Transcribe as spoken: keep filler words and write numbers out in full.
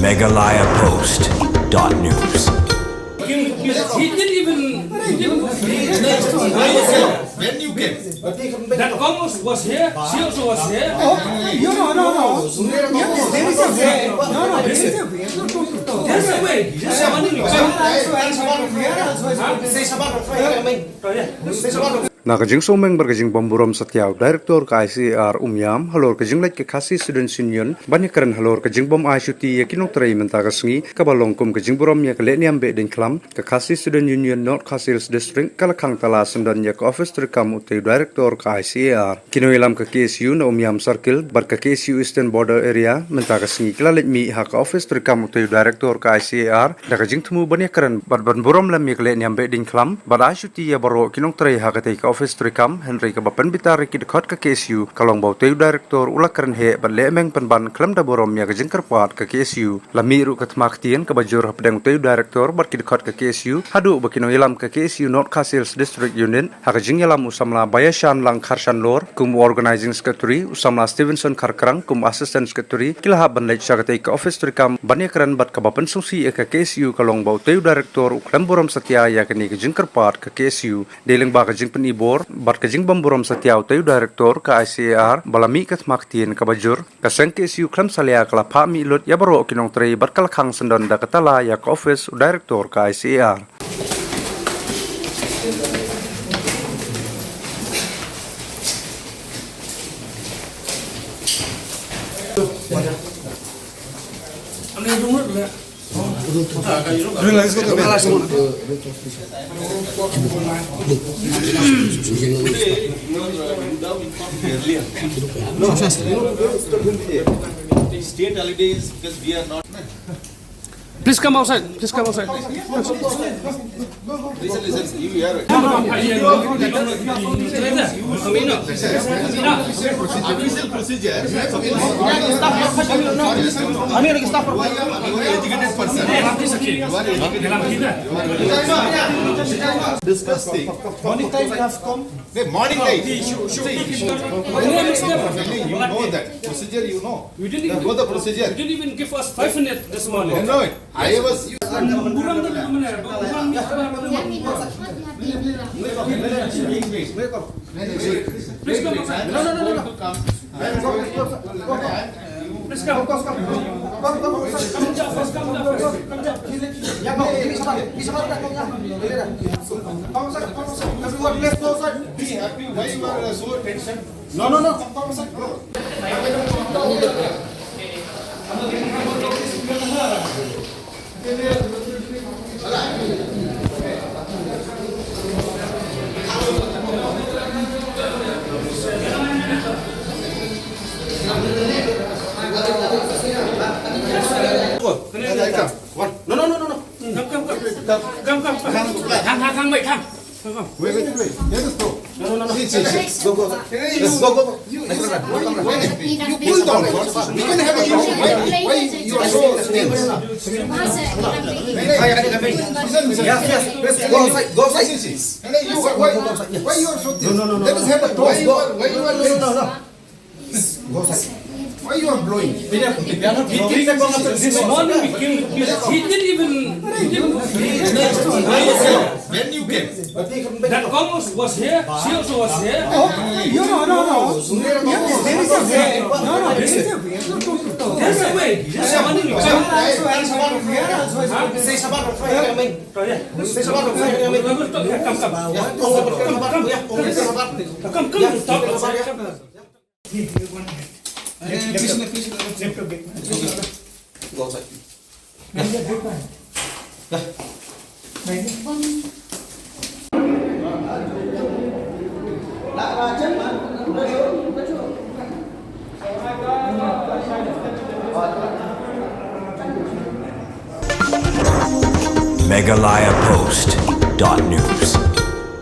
Meghalaya Post dot news. He didn't even. He didn't. When you came? That Kong was, was here. She also was here. No, no, no, no. There is a way. No, no, there is a way. There's a way. There's a way. Say Shabbat. Oh, yeah. Na ka jingsngewbha bad ka jingbymburom satia u Director ka I C A R Umiam halor ka jingleit ka Khasi Students Union ban ïakren halor ka jingbym ai shuti ïa ki nongtrei mynta ka sngi kaba long kum ka jingburom ïa ka lehniam behdeiñkhlam, ka Khasi Students Union North Khasi Hills District ka la khang tala syndon ïa ka office treikam u tei u Director ka I C A R. Ki nongïalam ka K S U na Umiam Circle bad ka K S U Eastern Border Area mynta ka sngi ki la leit mih ha ka office treikam u tei u Director ka I C A R da ka jingthmu ban ïakren bad ban burom lem ïa ka lehniam behdeiñkhlam bad ai shuti ïa baroh ki nongtrei ha katei ka office treikam, hynrei kaba pynbitar ïa ki dkhot ka K S U ka long ba u tei u Director u la kren heh bad lehmeng pynban khlem da burom ïa ka jingkyrpad ka K S U. La mih ruh ka thma ktien kaba jur hapdeng u tei u Director bad ki dkhot ka K S U haduh ba ki nongïalam ka K S U North Khasi Hills District Unit ha ka jingïalam u samla Baiashanlang Kharshanlor kum u Organising Secretary, u samla Stevenson Kharkrang kum u Assistant Secretary, ki la hap ban leit sha katei ka office treikam ban ïakren bad kaba pynsngewsih ïa ka K S U ka long ba u tei u Director u khlem burom satia ïa kane ka jingkyrpad ka K S U. Dei lyngba ka jingpynibor bad ka jingbymburom satia u tei u Director ka I C A R ba la mih ka thma ktien kaba jur, ka seng K S U khlem salia ka la phah mih lut ïa baroh ki nongtrei bad ka la khang syndon da ka tala ïa ka office u Director ka I C A R. State holidays because we are not. Please come outside. Please come outside. Listen, listen, you hear it. Official procedure. Educated person. Discuss thing. Morning time has come. Hey, morning time. See, you know that procedure, you know. We didn't Go even, the procedure. you didn't even give us five minutes this morning. No, I was. Buram da mana, buram ni. Please come outside. No, no, no, no. Please come. Come down first, come down first. Come down. Everyone, let's go outside. Be happy. Why you are uh, so tension? No, no, no. No, no, no, no, no. Come, come, come. Come, come, come. Hang, hang, hang, wait, hang. Come, come. Wait, wait, wait. Let us go. No, no, no, no. See, see, see. Go, go, go. Let's go, go, go. You, you, you pull down first. We can have a conversation. Why, why you are so tense? Listen, listen. Yes, yes. Go outside. Go outside. See, see. You, why, why, why you are so tense? No, no, no, no. Let us have a talk. Why you are, why you are so tense? Why you are blowing? This morning we came, he didn't even, he didn't. When you came? That Kong was, was here, she also was here. No, no, no, no. There is a way. No, no, there is a way. There's a way. There's a way. Say Shabbat. Come, come. Come, come. Talk. Meghalaya Post dot news.